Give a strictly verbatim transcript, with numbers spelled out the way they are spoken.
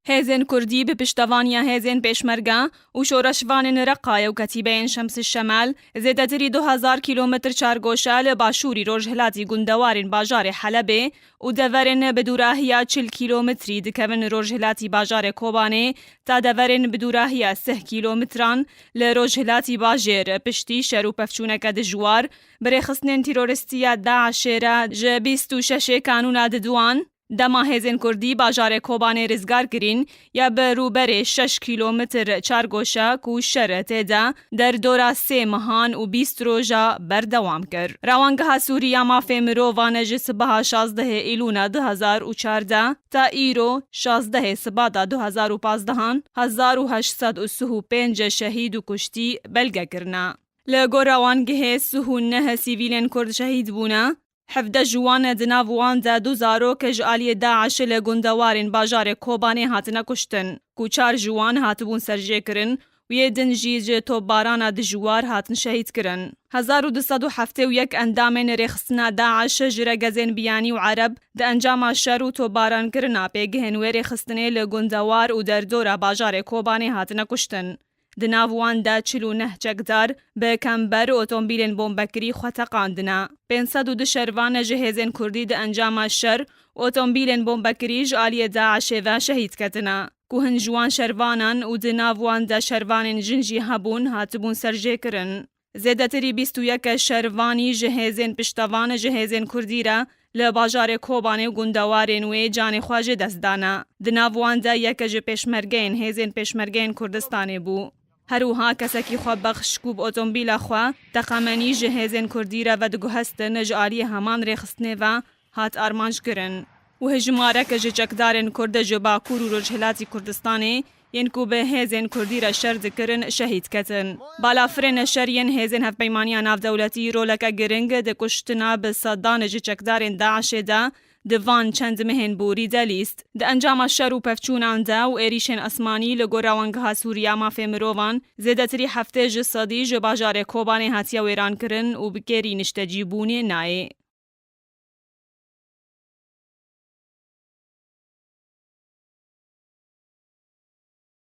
Hêzên Kurdî bi piştevaniya hêzên Pêşmerge û şoreşvanên Reqayê û ketîbeyên Şems Şemal zêdetirî du hezar kîlometr çargoşe li başûrî rojhilatî gundewarên bajarê Helebê û deverên bi dûrahiya çil kîlometrî dikevin rojhilatî bajarê Kobanê, ta deverên bi dûrahiya sih kîlometran li rojhilatî bajêr piştî şer û pevçûneke dijwar bi rêxistinên terorîstî ya DAIŞê re ji bîst û şeş Kanûna diduan, dema hêzên Kurdî bajarê Kobanê rizgar kirîn, ya bi rûberê şeş kîlometr çargoşe ku şer tê de derdora sê mehan û bîst roja berdewam kir. Rewangeha Sûrî ya Mafê Mirovan ji sibeha şazdehê Îlûna du hezar û çardeh ta îro şazdehê Sibata du hezar û pazdehan hezar û heşt sed û sih û pênc şehîd û kuştî belge kirine. Li gor rewangehê sih û neh sivîlên Kurd şehîd bûne, hevdeh ji wan di nav wan de du zarok ji aliyê DAIŞ li gundewarên bajarê Kobanê hatine kuştin, ku çar ji wan hatibûn serjêkirin û yê din jî ji topbarana dijwar hatin şehîd kirin. Hezar û du sed û heftê û yek endamên rêxistina DAIŞ ji regezên biyanî û ereb di encama şer û topbarankirina pêgehên wê rêxistinê li gundewar û derdora bajarê Kobanê hatine kuştin. Di nav wan de çil û neh çekdar bi kember otomobîlên bombekirî xwe teqandine. Pênc sed û du şervan ji hêzên Kurdî di encama şer û otomobîlên bombekirî ji aliyê DAIŞê ve şehîd ketine, ku hin ji wan şervanan û di nav wan de şervanên jin jî hebûn, hatibûn serjêkirin. Zêdetirî bîst û yek şervanî ji hêzên piştevan ji hêzên Kurdî re li bajarê Kobanê û gundewarên wê canê xwe ji dest dane. Di nav wan de yek ji pêşmergeyên hêzên pêşmergeyên Kurdistanê bû. Her wiha kesekî xwebexş ku bi otomobîla xwe teqemenî ji hêzên Kurdî re vediguhestin ji aliyê heman rêxistinê ve hat armanckirin. Û hejmarek ji çekdarên Kurd ji Bakur û Rojhilatî Kurdistanê yên ku bi hêzên Kurdî re şer dikirin, şehîd ketin. Balafirên şer yên hêzên Hevpeymaniya Navdewletî roleke giring di kuştina bi sedan ji çekdarên DAIŞê de di van çend mehên borî de lîst. Di encama şer û pevçûnan de û êrîşên esmanî li gor Rewangeha Sûrî ya Mafê Mirovan, zêdetirî heftê ji sedî ji bajarê Kobanê hatiye wêrankirin û bi kêrî niştecîbûnê nayê.